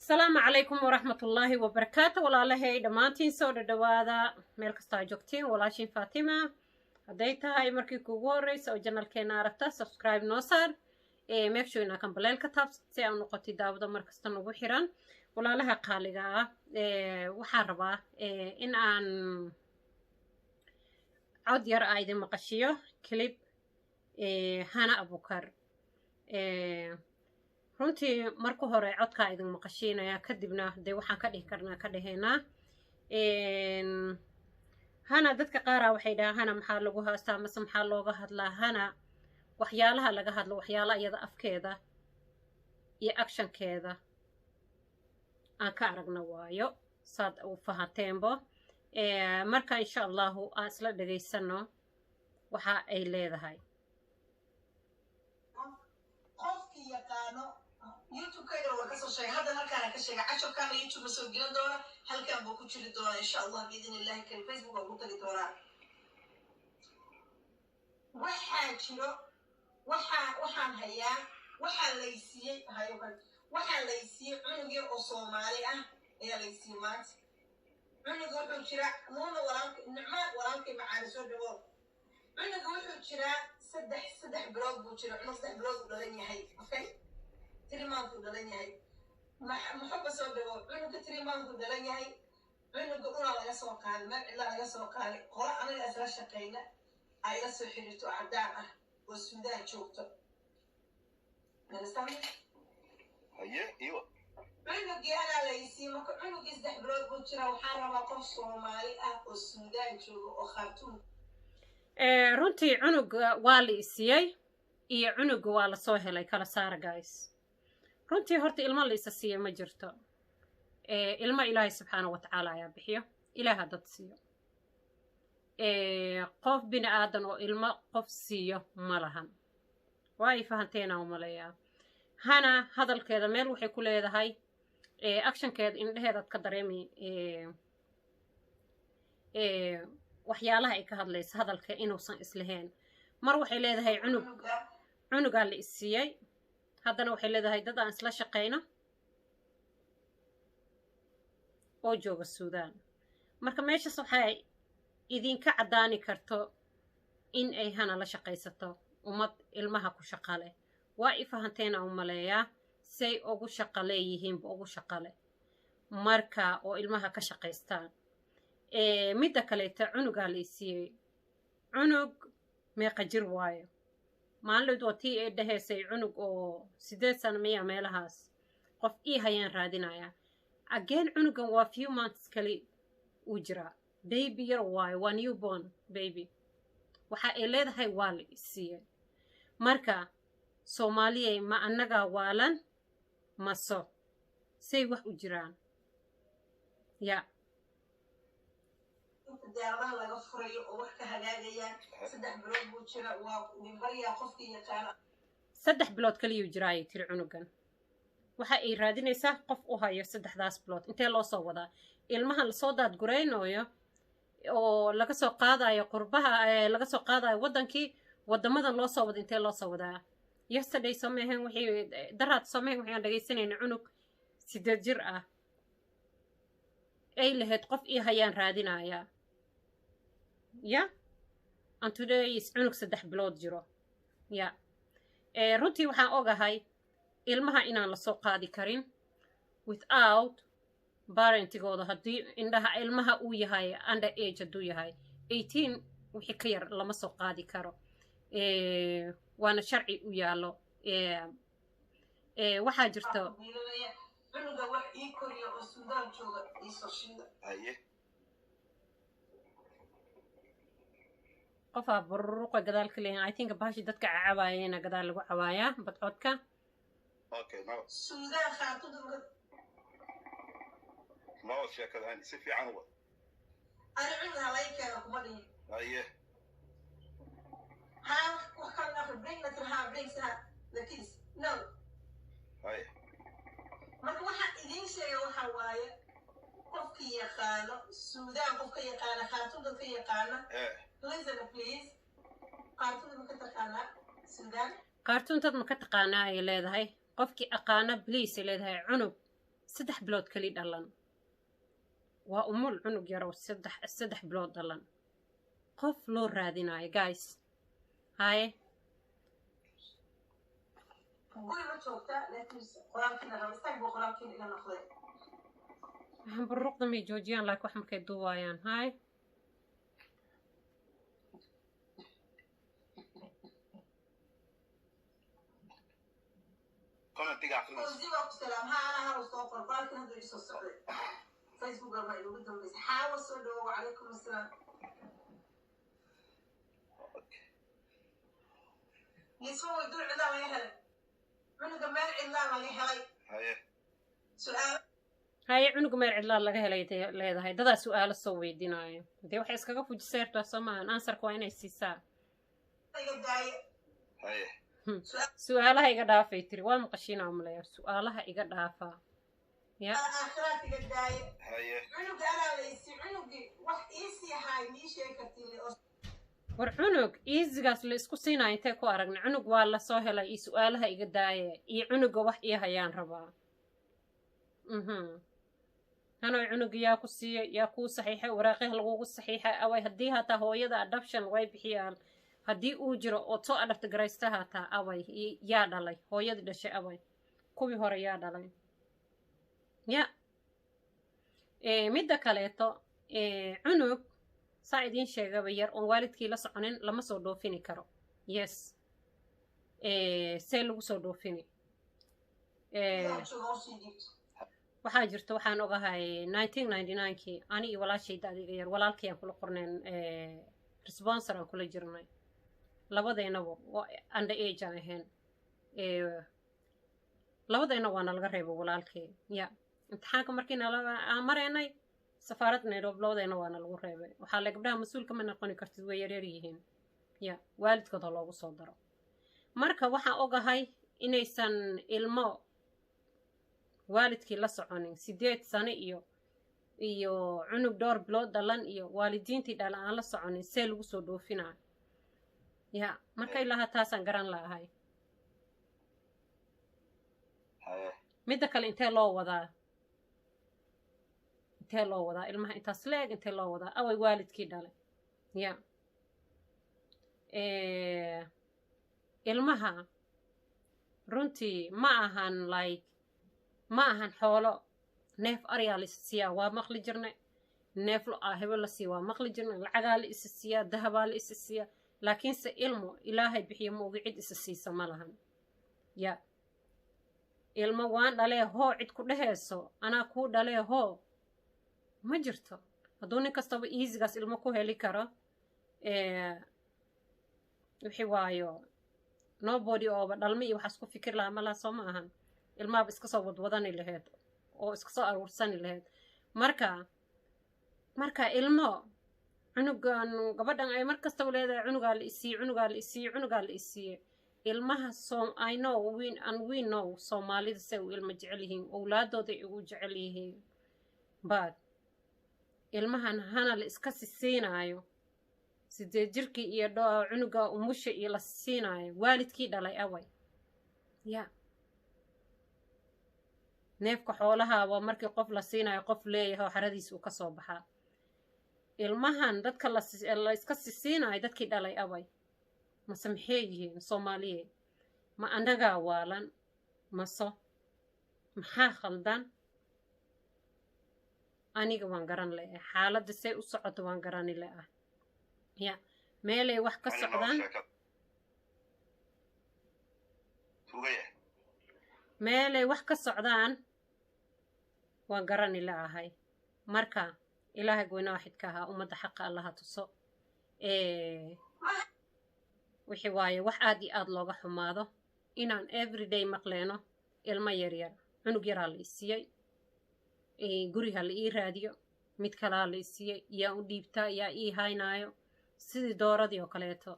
Asalaamu calaykum waraxmatullaahi wabarakaatu. Walaalahay dhammaantiin, soo dhadhawaada meel kastoo aa joogtiin. Walaashiin Faatima. Hadday tahay markii kuugu horeysa oo channelkeena aragta, subscribe noo saar, make sure inaa kambaleel ka taabsat si aa noqotay daawada markasta nagu xiran. Walaalaha qaaliga ah, waxaan rabaa in aan cod yar aa idin maqashiyo, clip Hana Abukar. Runtii marka hore codkaa idin maqashiinaya, kadibna dee waxaan ka dhihi karnaa ka dhahaynaa. Hana dadka qaaraa waxay dhahaan, "Hana maxaa lagu haastaa mase maxaa looga hadlaa?" Hana waxyaalaha laga hadlo, waxyaala iyada afkeeda iyo actionkeeda aan ka aragna waayo, saad u fahateenbo. Marka insha Allahu aan isla dhegaysano waxa ay leedahay. Qofkii yaqaano YouTube-kayga waa kasoo sheegay, haddana halkaana ka sheegay. Casharkaana YouTube ma soo gelin doona, halkan buu ku jiri doonaa insha Allah biidn Illahi karim. Facebook waa ku tagi doonaa. Waxaa jiro, waxaan hayaa, waxaa laysiiyey hayo, waxaa laysiiyey cunug yar oo Soomaali ah ayaa laysiiyey maanta. Cunuga wuxuu jiraa, Nuuna walaalka, Nicmaan walaalkay macaani, soo dhawow. Cunuga wuxuu jiraa 3 bilood buu jira. Cunug 3 bilood uu dhalan yahay, okay, 3 month uu dhalan yahay. Muxuba, soo dhawow. Cunuga 3 month uu dhalan yahay. Cunuga dhulaa laga soo qaaday, meel cidlaa laga soo qaaday. Qolo anaga isla shaqayna ay la soo xiriirto oo caddaan ah oo Suudaan joogto. Understand? Haye, iyo Cunugii anaa laysiiyey. Marka cunugii 3 bilood buu jiraa. Waxaan rabaa qof Soomaali ah oo Suudaan jooga oo Khaartuum. Runtii cunuga waa la isiyey iyo cunuga waa lasoo helay kala saara, guys. Runtii horta ilmo la isa siiyo ma jirto. Ilmo Ilaahay subxaana wa tacaala ayaa bixiyo, Ilaaha dad siiyo. Qof bini aadan oo ilmo qof siiyo ma lahan. Waa ay fahanteena umaleeyaa. Hana hadalkeeda meel waxay ku leedahay, actionkeeda indheheedaad ka dareemi waxyaalaha ay ka hadlaysa, hadalka inuusan islahayn. Mar waxay leedahay cunug cunugaa la isiiyey, haddana waxay leedahay dad aan isla shaqayno oo jooga Suudaan. Marka meeshaas waxay idinka caddaani karto in ay Hana la shaqaysato ummad ilmaha ku shaqa leh. Waa i fahanteena u maleeyaa, say ugu shaqa leeyihiinba ugu shaqa leh marka oo ilmaha ka shaqaystaan. Midda kaleeta, cunugaa la isiiyey. Cunug meeqa jir waayo? Maalinlayd waa tii ay dhahaysay cunug oo 8 sano miya meelahaas qof ii hayaan raadinaya. Again, cunugan waa few months kali uu jiraa, baby yar waayo, waa newborn baby. Waxa ay leedahay waa la isiiyey. Marka Soomaaliyay, ma annagaa waalan maso say wax u jiraan ya? Inta diyaaradaha laga furayo oo wax ka hagaagayaan, 3 bilood buu jira. Waa idin baryaa, qofkii yaqaano. 3 bilood kaliyuu jiraa ayay tiri cunugan. Waxa ay raadinaysaa qof u hayo saddexdaas bilood. Intee loo soo wadaa ilmahan lasoo daadguraynooyo oo laga soo qaadayo qurbaha, laga soo qaadayo waddankii, waddamadan loo soo wada? Intee loo soo wadaa? Yesterday soo meehen, wixii daraad soo mehen, waxaan dhegaysanayna cunug 8 jir ah ay lahayd qof ii hayaan raadinayaa ya, and today is cunug 3 bilood jiro ya. Runtii waxaan ogahay ilmaha inaan lasoo qaadi karin without parentigooda. Haddii indhaha ilmaha uu yahay under age, hadduu yahay 18 wixii ka yar, lama soo qaadi karo, waana sharci u yaallo. Waxaa jirto Cunuga wax ii koriya oo Suudaan jooga iisoo shiida. Haye. Qofaa bururuqa gadaal ka leeyahay. I think bahashi dadka cacabaayena gadaal lagu cawaayaa badcodka. Okay, no. Suudaan, Khaartuum. No, sheekada hani si fiican u wad. Ani cunuga halay keena kuma dhihin. Haye. Haa, wax kale aqri, bring la tirhaa, bring sa the kids, no. Haye. Marka waxaan idiin sheega waxa waaye, qofkii yaqaano Suudaan, qofka yaqaana Khaartuum, dadka yaqaana, please and please. Khaartuum ma ka taqaanaa Suudaan? Khaartuuntad ma ka taqaanaa ay leedahay. Qofkii aqaana please ay leedahay. Cunug 3 bilood keli dhalan. Waa umul, cunug yarow 3 bilood dhalan, qof loo raadinayo, guys. Haye. Guri ma joogtaa, laakiin qoraalkiina raba istaag buu qoraalkiina ila noqday. Waxaan buruqda may joojiyaan, laakiin wax markay duuwaayaan. Haye. Commentiga akhrinaysa. Fawzi waa ku salaam. Ha, anaa hal soo qor qoraalkiina hadduu isoo socday Facebook baa iigu dambeysay. Xaawa, soo dhawo. Wacalaykum asalaam. Okay. Nismo way dul cidlaa laga helay cunuga, meel cidlaa laga helay. Haye. Su-aalo. Haye, cunuga meel cidlaa laga helay leedahay. Dadaa su-aalo soo weydiinaayo. Dee waxay iskaga fujisay rabtaa, soo maahan? Answerka waa inay siisaa. Iga daaye. Haye. Su-aalaha iga dhaafay tiri. Waa maqashiinaa umaleeya, su-aalaha iga dhaafaa ya. Aakhiraad iga daaye. Haye. Cunuga anaa laysi cunugii wax iisii haay mii sheegi kartiin oo War, cunug easygaas la isku siinaya intee ku aragnay? Cunug waa lasoo helay iyo su-aalaha iga daaye iyo cunuga wax ii hayaan rabaa. Hanoy, cunuga yaa ku siiyey? Yaa kuu saxiixay? Waraaqyaha lagugu saxiixay away? Haddii hataa hooyada adoption way bixiyaan, haddii uu jiro ood soo adopt garaysta hataa, away? Yaa dhalay? Hooyadii dhashay away? Kuwii hore yaa dhalay? Ya, midda kaleeto, cunug saa idiin sheegaba yar oon waalidkii la soconin lama soo dhoofini karo. Yes, see lagu soo dhoofini? Yaa jooga usii dhiibto. Waxaa jirta, waxaan ogahay 1999kii ani iyo walaashayda adiga yar, walaalkay aan kula qornayn, sponsor aan kula jirnay, labadeynaba under age aan ahayn. Labadayna waa nalaga reebay. Walaalkay ya imtixaanka markii nala aan maraynay safaaradda Nairobi, labadayna waa nalagu reebay. Waxaa le gabdhaha mas-uulka ma noqoni kartid, way yaryar yihiin, ya waalidkood ha loogu soo daro. Marka waxaan ogahay inaysan ilmo waalidkii la soconin, 8 sano iyo cunug dhowr bilood dhalan iyo waalidiintii dhala aan la soconin, see lagu soo dhoofinaa ya? Marka ilaaha taasaan garan lahay. Haye. Midda kale, intee loo wadaa? Intee loo wadaa ilmaha intaas leeg? Intee loo wadaa? Away waalidkii dhalay? Ya, ilmaha runtii ma ahan like, ma ahan xoolo. Neef aryaa la isa siiyaa, waa maqli jirnay. Neef lo ah hebel la siiya, waa maqli jirnay. Lacagaa la isa siiyaa, dahabaa la isa siiyaa, laakiinse ilmo Ilaahay bixiyo ma ogi, cid isa siisa ma lahan. Ya, ilmo waan dhalee hoo, cid ku dhehayso anaa kuu dhalee hoo ma jirto. Hadduu nin kastaba easygaas ilmo ku heli karo, wixii waayo nobody ooba dhalma iyo waxaas ku fikir lahaa malaha, soo ma ahan? Ilmaaba iska soo wadwadani laheyd oo iska soo aruursani laheyd. Marka ilmo cunugan gabadhan ay mar kastaba leedahay cunugaa la isiiye, cunugaa la isiiye, cunugaa la isiiye, ilmaha so I know we and we know Soomaalida say u ilmo jecel yihiin, owlaadooday ugu jecel yihiin, but ilmahan hana la iska sisiinaayo, 8 jirkii iyo cunuga umusha iyo la siisiinaayo, waalidkii dhalay away? Ya, neefka xoolaha waa markii qof la siinayo qof leeyahay oo xaradiisa uu ka soo baxaa. Ilmahan dadka la iska sisiinayo, dadkii dhalay away? Mase maxay yihiin Soomaaliyeed? Ma annagaa waalan maso maxaa khaldan? Aniga waan garan le'ah xaaladda say u socoto, waan garani le'ah. Ya, meelay wax ka Ani noo socdaan. Sheekad tugaya. Meelay wax ka socdaan waan garani la'ahay. Marka Ilaahay goyna waaxidka ahaa ummadda xaqa Allaha tuso. Wixii waaye wax aad iyo aad looga xumaado inaan everyday maqleeno ilmo yaryar, cunug yaraa la isiiyey, guriga la ii raadiyo, mid kalaa la isiiyey, yaa u dhiibtaa, yaa ii haynaayo, sidii dooradii oo kaleeto.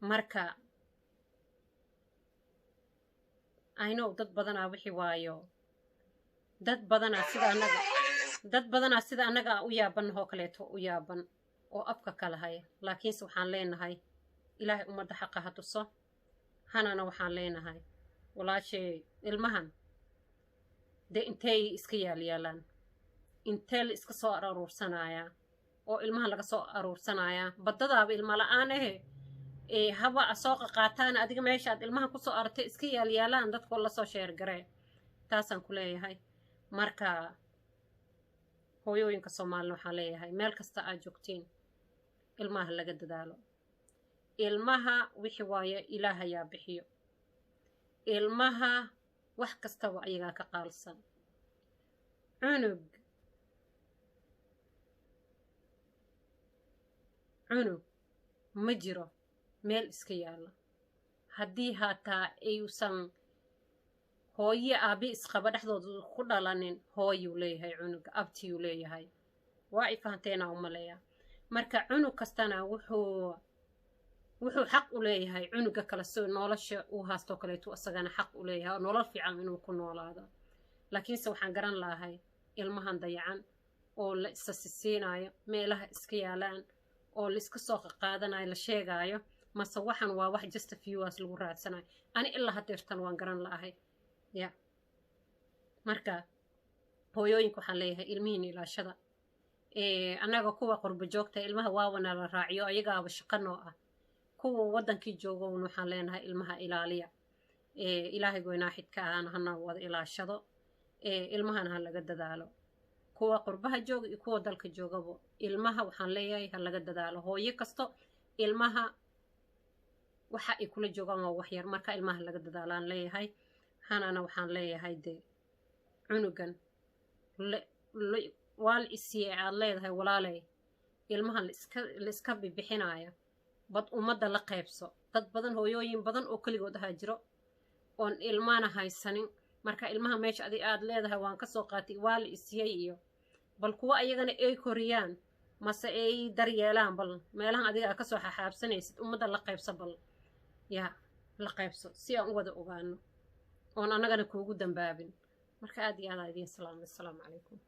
Marka I know dad badanaa wixii waayo, dad badanaa sida annaga, dad badanaa sida annaga u yaabanahoo kaleeto u yaaban oo afka kala haya. Laakiinse waxaan leenahay Ilaahay ummadda xaqa ha tuso. Hanana waxaan leenahay, walaashay, ilmahan Dee intey iska yaalyaalaan, intee la iska soo aruursanayaa oo ilmaha laga soo aruursanayaa? Baddadaaba ilma la-aan ahe ee haba soo qaqaataan. Adiga meesha aad ilmaha kusoo aragtay iska yaalyaalaan, dadkoo lasoo sheergaree. Taasaan ku leeyahay. Marka hooyooyinka Soomaalina waxaan leeyahay, meel kasta aad joogtiin, ilmaha laga dadaalo. Ilmaha wixii waaye Ilaahayaa bixiyo. Ilmaha wax kastaba ayagaa ka qaalsan. Cunug, cunug ma jiro meel iska yaalla. Haddii haataa ayuusan hooye aabi isqaba dhexdooda ku dhalanin, hooyuu leeyahay cunuga, abtiyuu leeyahay. Waa ay fahanteena u maleeyaa. Marka cunug kastana wuxuu xaq u leeyahay cunuga kale si nolosha uu haastoo kaleetu isagana xaq u leeyahay oo nolol fiican inuu ku noolaado. Laakiinse waxaan garan lahay ilmahan dayacan oo la isa sisiinayo, meelaha iska yaalaan oo la iska soo qaqaadanayo, la sheegaayo, mase waxan waa wax just viewers lagu raadsanayo? Ani ilaa hadeertan waan garan la'ahay ya. Marka hooyooyinka waxaan leeyahay, ilmihiina ilaashada. Annaga kuwa qurbo joogta ilmaha waawana la raaciyo, ayagaaba shaqo noo ah. Kuwa waddankii joogowna waxaan leenahay, ilmaha ilaaliya. Ilaahay goynaaxidka ahana hana wada ilaashado, ilmahana ha laga dadaalo. Kuwa qurbaha jooga iyo kuwa dalka joogaba, ilmaha waxaan leeyahay ha laga dadaalo. Hooyo kasto ilmaha waxa ay kula joogaan waa waxyar, marka ilmaha laga dadaalaan leeyahay. Hanana waxaan leeyahay, dee cunugan waa la isiiyey aad leedahay, walaaley, ilmahan la iska bibixinaayo bad ummadda la qaybso. Dad badan, hooyooyin badan oo keligood ahaa jiro oon ilmana haysanin. Marka ilmaha meesha adig aad leedahay waan kasoo qaatay, waa la isiyey, iyo bal kuwa ayagana ay koriyaan mase ay daryeelaan, bal meelahan adiga aad kasoo xaxaabsanaysid ummadda la qaybso, bal yaa la qaybso si aan u wada ogaano oon annagana kuugu dambaabin. Marka aad iyo aad aa idiin salaamay. Asalaamu calaykum.